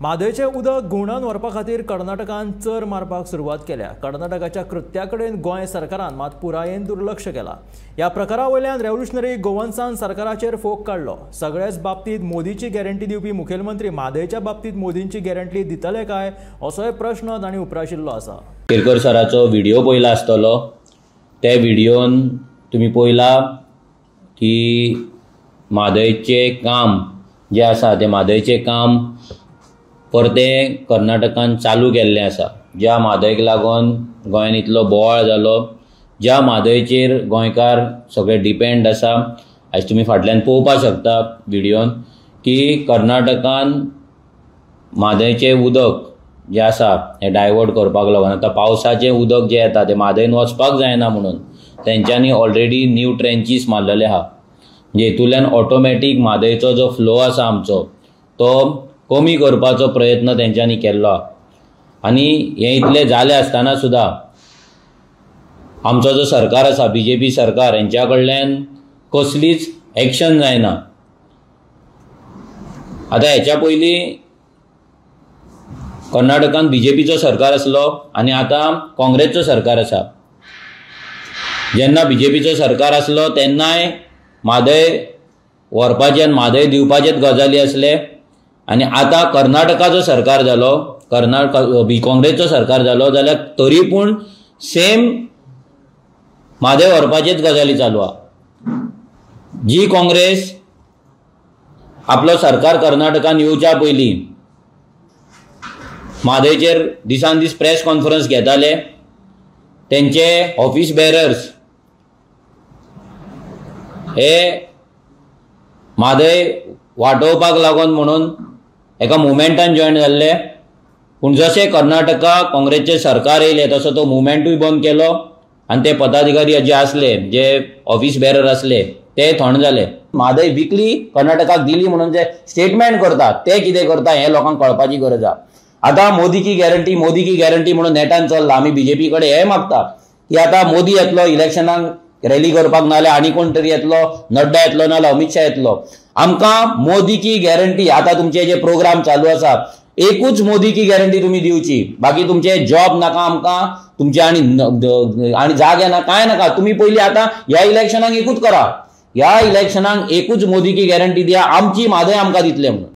म्हादयचें उदक घुंवडावन व्हरपा खातीर कर्नाटकान चर मारपाक सुरवात केल्या. कर्नाटकाच्या कृत्या कडेन गोंय सरकारान मात पुरायेन दुर्लक्ष केलां. ह्या प्रकारा वयल्यान रेव्होल्युशनरी गोवन्सान सरकाराचेर फोग काडलो. सगळ्याच बाबतींत मोदीची गॅरंटी दिवपी मुखेलमंत्री म्हादयच्या बाबतींत मोदींची गॅरंटी दितले काय असोय प्रश्न तांणी उप्राशिल्लो आसा. केरकर सराचो व्हिडिओ पळयला आसतलो. त्या व्हिडियोन तुमी पळयला की म्हादयचें काम जें आसा तें म्हादयचें काम परतें कर्नाटकान चालू केल्लें आसा. ज्या म्हादयक लागून गोंयान इतलो बोवाळ जालो, ज्या म्हादयचेर गोंयकार सगळे डिपेंड आसा, आयज तुमी फाटल्यान पळोवपाक शकता व्हिडियोन की कर्नाटकान म्हादयचें उदक जें आसा हें डायवर्ट करपाक लागून आतां पावसाचें उदक जें येता तें म्हादयन वचपाक जायना म्हणून तेंच्यांनी ऑलरेडी न्यू ट्रेंचीस मारलेले आहा. म्हणजे हितूंतल्यान ऑटोमॅटीक म्हादयचो जो फ्लो आसा आमचो तो कमी करपाचो प्रयत्न तेंच्यांनी केल्लो आहा. आनी हें इतलें जालें आसतना सुद्दां आमचो जो सरकार आसा, बीजेपी सरकार, हेंच्या कडल्यान कसलीच एक्शन जायना. आतां हेच्या पयलीं कर्नाटकान बीजेपीचो सरकार आसलो आनी आतां काँग्रेसचो सरकार आसा. जेन्ना बीजेपीचो सरकार आसलो तेन्नाय म्हादय व्हरपाचें आनी म्हादय दिवपाचेच गजाली आसले, आनी आतां कर्नाटकाचो सरकार जालो, काँग्रेसचो सरकार जालो जाल्यार तरी पूण सेम म्हादय व्हरपाचेच गजाली चालू आहा. जी काँग्रेस आपलो सरकार कर्नाटकान येवच्या पयलीं म्हादयचेर दिसान दीस प्रेस कॉन्फरन्स घेताले, तेंचे ऑफिस बेरर्स हे म्हादय वाटोवपाक लागून म्हणून एका मुवमेंटान जॉयन जाल्ले. पूण जशें कर्नाटका काँग्रेसचें सरकार येयलें तसो तो मुवमेंटूय बंद केलो आनी ते पदाधिकारी जे आसले, जे ऑफिस बेरर आसले ते थंड जाले. म्हादय विकली, कर्नाटकाक दिली म्हणून जे स्टेटमेंट करता ते कितें करता हें लोकांक कळपाची गरज आसा. आतां मोदी की गॅरंटी, मोदी की गॅरंटी म्हणून नेटान चल्ला. आमी बीजेपी कडेन हें मागता की आतां मोदी येतलो इलेक्शनाक रॅली करपाक, नाल्यार आनी कोण तरी येतलो, नड्डा येतलो नाल्यार अमित शाह येतलो. आमकां मोदी की गॅरंटी, आतां तुमचे जे प्रोग्राम चालू आसा एकूच मोदी की गॅरंटी तुमी दिवची, बाकी तुमचे जॉब नाका आमकां, तुमचे आनी जागे ना, कांय नाका. तुमी पयलीं आतां ह्या इलेक्शनाक एकूच करा, ह्या इलेक्शनाक एकूच मोदी की गॅरंटी दिया, आमची म्हादय आमकां दितले म्हणून.